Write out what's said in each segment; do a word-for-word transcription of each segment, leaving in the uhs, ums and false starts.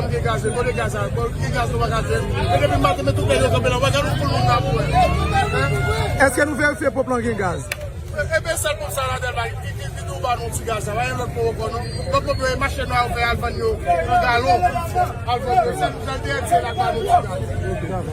Kote gaz la? Kote gaz la? Kote gaz nou pa ka jwenn? E depi maten, men tout nèg yo kanpe la, w pa gade yon foul moun nan ap wè. Èske nou verifye ponp lan gen gaz? E, e, men sèl ponp sa la, Dèlma, ki, ki, ki tou ba nou ti gaz la, pa gen lòt ponp ankò, non. Lòt ponp yo, e mache nwa yo fè al vann yo nan galon. Al vann yo, sèl, sèl D N C la ba nou ti gaz.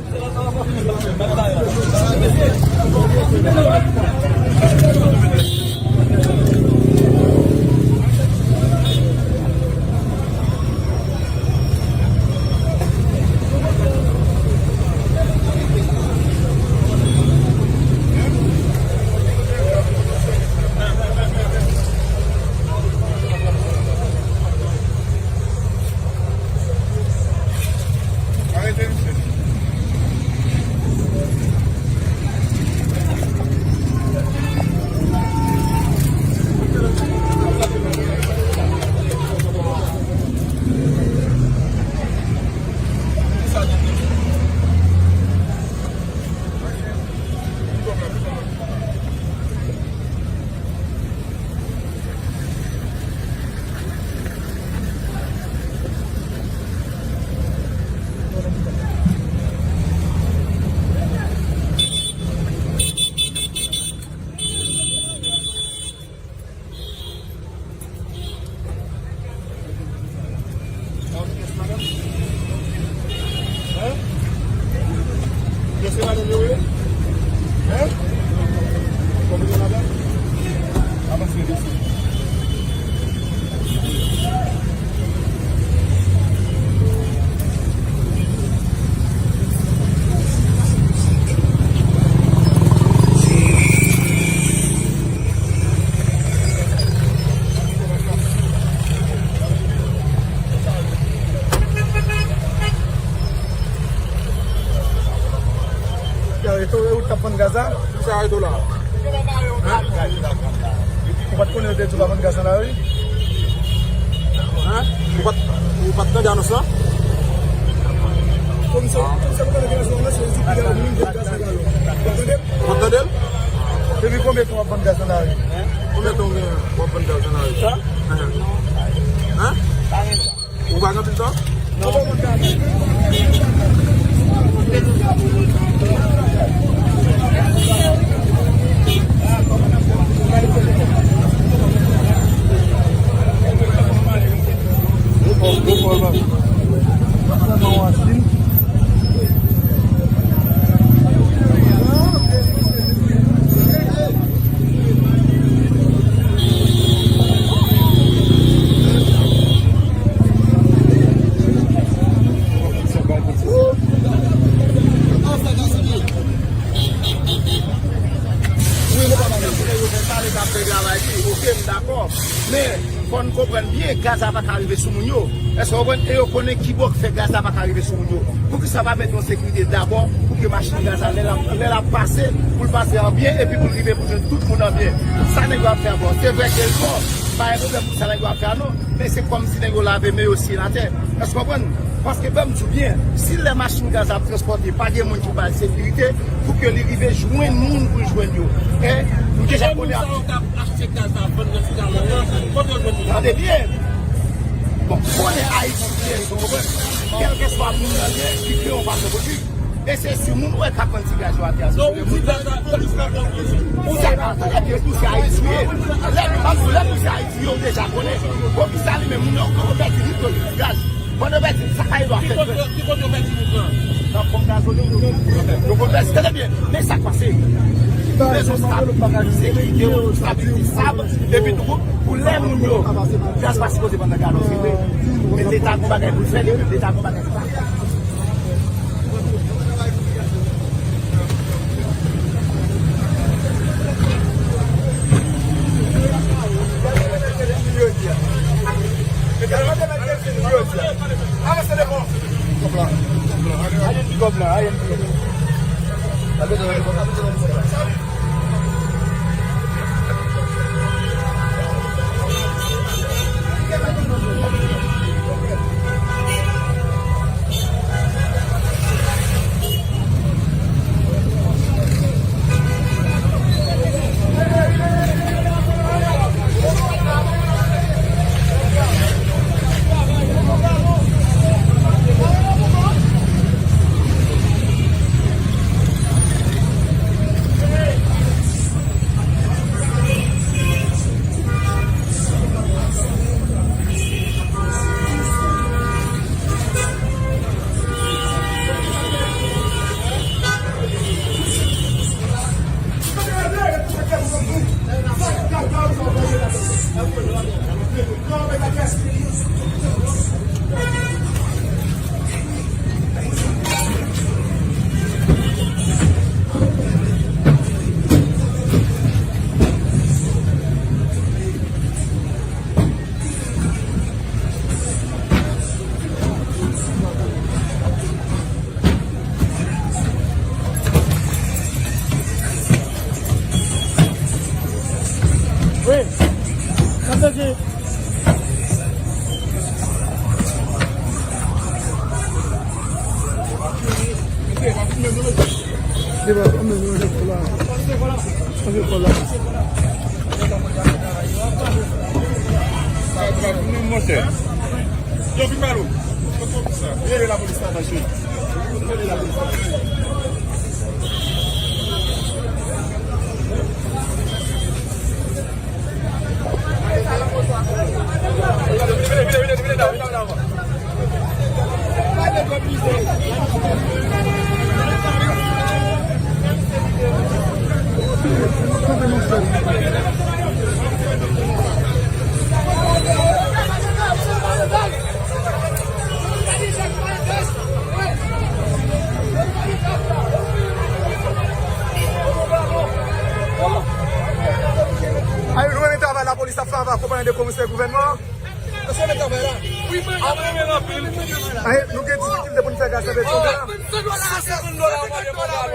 Pyès, madanm yo ye? Hein? Konbyen madanm? Avanse, mesye. Yo, e tou, e ou t ap vann gaz la? Kisa arete w la? Hein? Ou pa t konnen yo te di w pa vann gaz nan lari? Hein? Ou pa t, ou pa t tande anons lan? Komisè, komisè, ou tande gaz la, se li ki gaz la, vann gaz nan lari. Ou tande? Ou tande l? Depi konbyen tan w ap vann gaz nan lari? Konbyen tan w ap vann gaz nan lari? Sa? Hein? Hein? Ou pa gen anpil tan? Non. Gwo kò, gwo kò, bab. Wi, nou pa pale. Yo fè pale k ap fè travay li. Oke, m dakò. Men, fò n konprann byen, gaz la pa ka rive sou moun yo. Èske w konprann? E yo konnen kibò k fè gaz la pa ka rive sou moun yo. Poukisa pa mete yon sekirite dabò pou ke machin gaz la, lè l ap, lè l ap pase, pou l pase an byen, epi pou l rive pou jwenn tout moun an byen? Sa nèg yo ap fè ankò. Se vre ke l bon, pa gen pwoblèm pou sa nèg yo ap fè a non, men se kòmsi nèg yo lave men yo, sye l atè. Èske w konprann? Paske ban m di w byen, si lè machin gaz ap transpòte, pa gen moun ki ba l sekirite, pou ke li rive jwenn moun pou l jwenn yo. E, nou deja konnen ap achte gaz la, vann nan sila lontan, kote yo jwenn li? Tande byen. Bon, konnen Ayiti byen, ou konprann? Kèlkeswa moun nan ye, ki fè yon fason pou li. E se si moun wè k ap vann ti gaz yo atè a, se moun nan. Ou sa ka tande byen tou, se Ayiti ye. Lè nou, lè nou se Ayiti ye, ou deja konnen. Poukisa li menm, moun yo, yo pèdi lit yo, lit gaz. Pandan yo pèdi, sa ka rive a fèt vre. Ki kote yo pèdi lit lan? Nan ponp gazolin yo. Yo konn pèdi, tande byen, men sa k pase. Rezon stab, sekirite, stabilite stab, epi tou, pou lè moun yo, gaz pa sipoze vann nan galon, se vre. Leta gon bagay pou l fè, li menm, Leta gon bagay pou l fè. Wi. N ap tande. Monchè. Yo, vin ba nou. Rele lapolis la, mache. Rele lapolis la. Ay, nou renmen travay lapolis ap fè avèk akonpayman de komisè gouvènman. Ay, nou gen difikilte pou n fè gaz nan peyi sa. San senkant dola, w ap mande pantalon.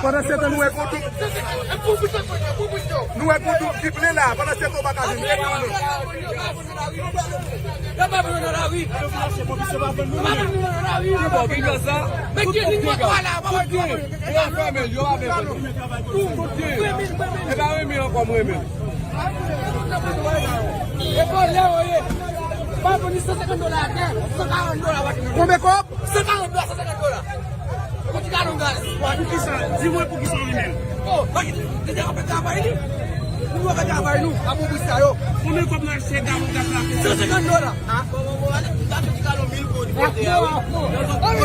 Pandan se tan, nou wè gon doub. Nou wè gon doub ki plen la. Pandan se tan, w pa ka vin. Yo pa vin nan lari. Yo pa vin nan lari. Yo pa vin nan lari. Yo pa vin nan lari. Yo pa vin nan lari. Yo pa vin nan lari. Yo pa vin nan lari. Yo pa vin nan lari. Tout gen. E pa renmen ankò, mwen renmen. E vòlè yo ye. Pa vin ni san senkant dola atè, san karant dola w ap jwenn. Konbyen kòb? San karant dola, san senkant dola. Yon ti galon gaz. Poukisa? Di mwen poukisa w renmen l. Oh, pa kite, kite anpe travay li. Nou anpe travay nou, a bon pri sa yo. Konbyen kòb n achte galon gaz la? San senkant dola. Ah, bon, bon, bon, ale, n achte ti galon mil goud kote a, wi. Bon,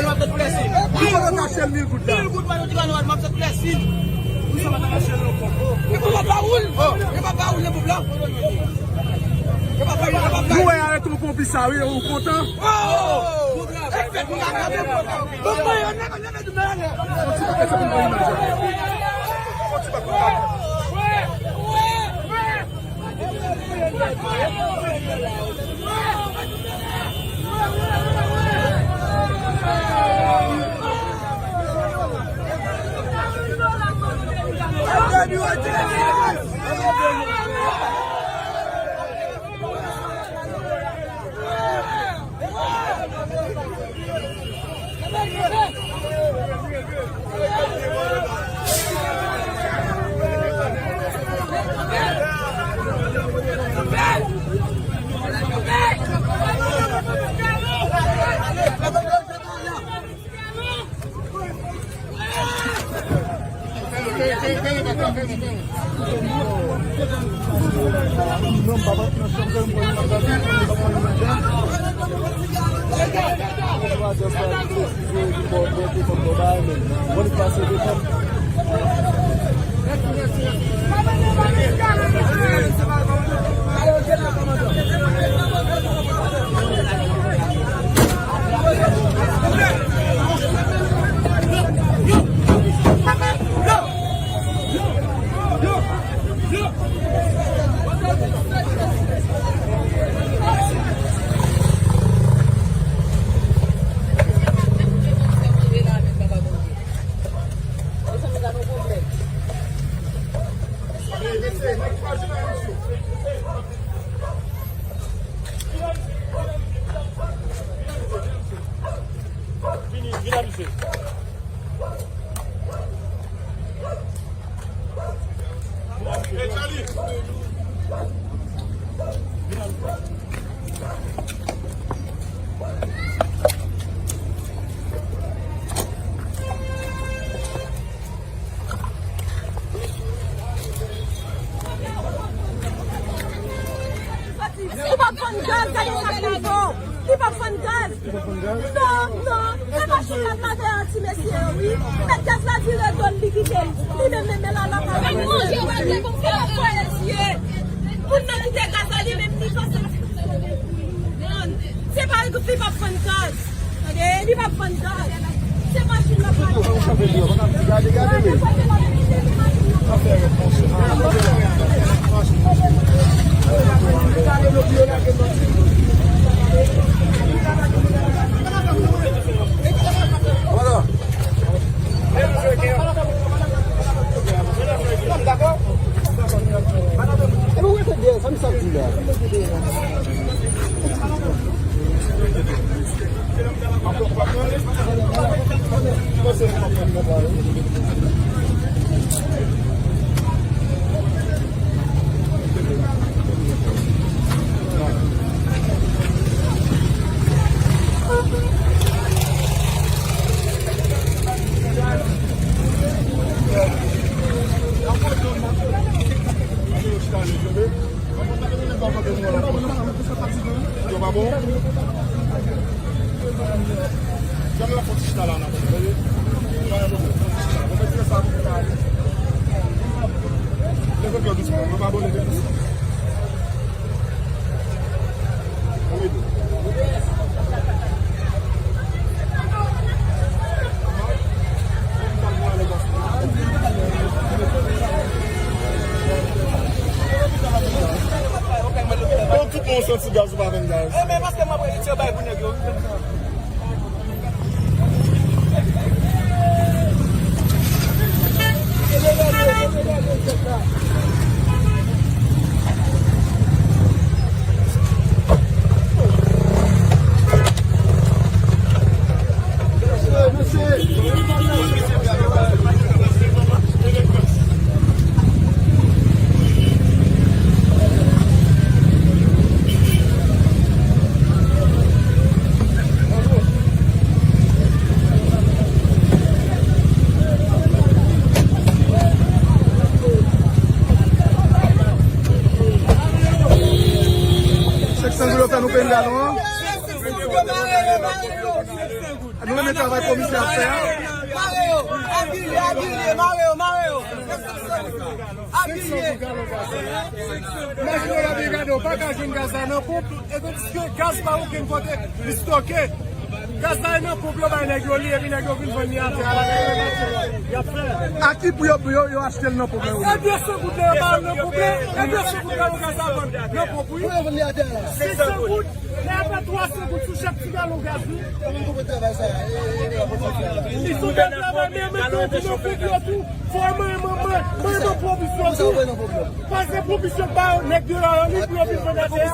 nou ap fè plèsi. Ki kote w t achte l mil goud la? Mil goud, mwen, yon ti galon gaz, m ap fè plèsi. Pou sa, m ap achte l ankò. E pa pa woul. Oh, e pa pa woul, le pou blan. E pa pa woul, e pa pa woul. Nou wè avèk tou konbisa, wi, ou kontan? Oh! Li p ap vann gaz. Non, non. E machin k ap lave a ti mesye yo, wi. Mèt gaz la vire do l, li kite l. Li menm, menm, menm la, la, la. Li p ap voye zye. Moun nan kite gaz la, li menm, li panse. Se pa li p ap vann gaz. Tande, li p ap vann gaz. Se machin l ap vann. Voilà. E nou rete dèyè, sa m sa di la. Yo pa bon? Janm la fò ti chita la nan. Mwen fè ti chita la. Mwen fè ti chita la pou mwen ale. Leve pye w dousman. Mwen pa abòne de dousman. Mwen rete. Bon, tout moun santi gaz ou pa vann gaz. E men paske m ap reyiti yo bay pou nèg yo. Senk san goud yo fè nou peye galon an. Nou renmen travay komisè ap fè a. Mare yo, abile, abile, mare yo, mare yo. Abile. Machin yo la vin gade, ou pa ka jwenn gaz la nan ponp, e tandiske gaz pa okenn kote, li stoke. Gaz la nan ponp, yo bay nèg yo li, epi nèg yo vin vann li atè a, la kay yo y ap fè. A ki pri yo, yo, yo achte l nan ponp la, yo? E de san goud la, yo ba l nan ponp la, e de san goud la, yo gaz la vann nan ponp, wi. Senk san goud. Lè y ap fè twa san goud sou chak ti galon gaz, wi. Li sou bèl travay, men mete yo tou nan ponp yo tou. Fò mwen, mwen, mwen, mwen nan pwovizyon tou. Pase pwovizyon ba yo, nèg de la yo, li pou yo vin vann atè a.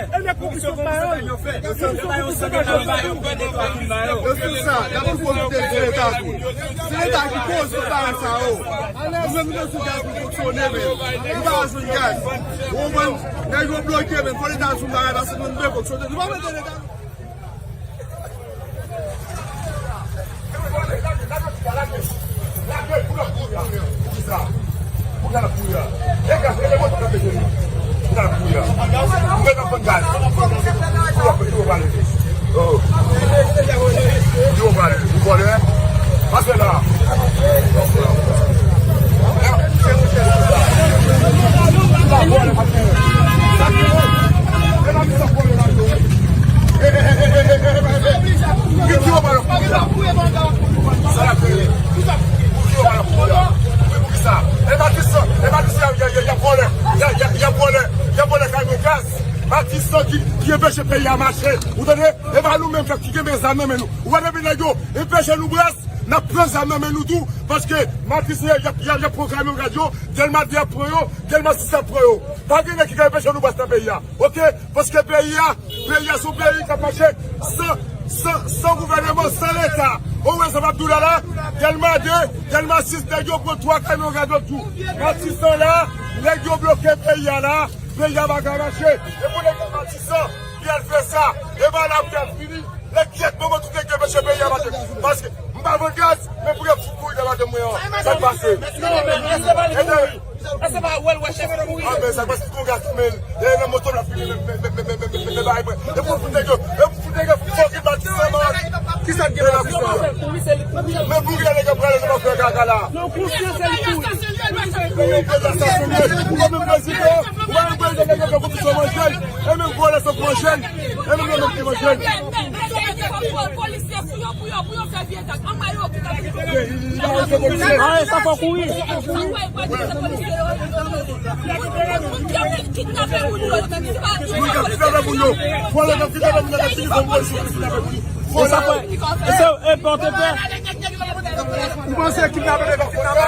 E nèg pwovizyon ba yo. Yo sou sa, y ap pwofite di leta tou. Se leta ki koz tout bagay sa yo. Nou menm nou sou gaz pou fonksyone, men nou pa jwenn gaz. Ou konprann? Nèg yo bloke, men fò leta sou bagay, paske nou dwe fonksyone. Nou pa mete leta. Yo pale, yo pale, yo pale. Pase la. Sa la fè. Pou ki yo pa la pou ya? Pou ki sa? E pa di sa, e pa di sa, y a, y a, y a vòlè. Y a, y a, y a vòlè. Y a vòlè kay nou gaz. Matisan ki, ki enpeche peyi a mache. Ou tande? E pa nou menm ki genbe zam nan men nou. Ou wè depi nèg yo enpeche nou bras, n ap pran zam nan men nou tou. Paske Matisan y ap, y ap, y ap pran kamyon gaz yo, Dèlma de ap pran yo, Dèlma sis ap pran yo. Pa gen nèg ki ka enpeche nou bras nan peyi a. Oke? Paske peyi a, peyi a se yon peyi k ap mache san, san, san gouvèneman, san leta. Ou wè sa m ap di w la la, Dèlma de, Dèlma sis, nèg yo pran twa kamyon gaz lòt jou. Matisan la, nèg yo bloke peyi a la, peyi a pa ka mache. E pou nèg yo Matisan, li al fè sa, e pa la pou y al fini. Lè kyèt, manman tout nèg yo peche peyi a mache. Paske m pa vann gaz, men pou y ap fout kouri nan madanm mwen an. Sa k pase? E se pa wè l wè chèf kouri. A, men sa k pase, gon gaz nan men l. E nan moto l ap file, men, men, men, bagay mwen. E pou fout nèg yo, e pou fout nèg Pou ki nèg ap prale nan fè kaka la? Nan konsyans li kouri. Ou menm prezidan, ou pa menm prezidan, ou pa menm prezidan, nèg ap fè konfisyon manje l. E menm vòlè sòt manje l. E menm yo menm ki manje l. Polisye pou yo, pou yo, pou yo fè vye zak. Anmwey yo ki ta vin. Ah, e sa fò kouri. Kidnape moun yo. Moun k ap kidnape moun yo. Vòlè k ap kidnape moun yo, k ap fini fè polisye kidnape moun yo. E sa fò, e se, e pòte pè. Ou panse kidnape nèg ap kidnape?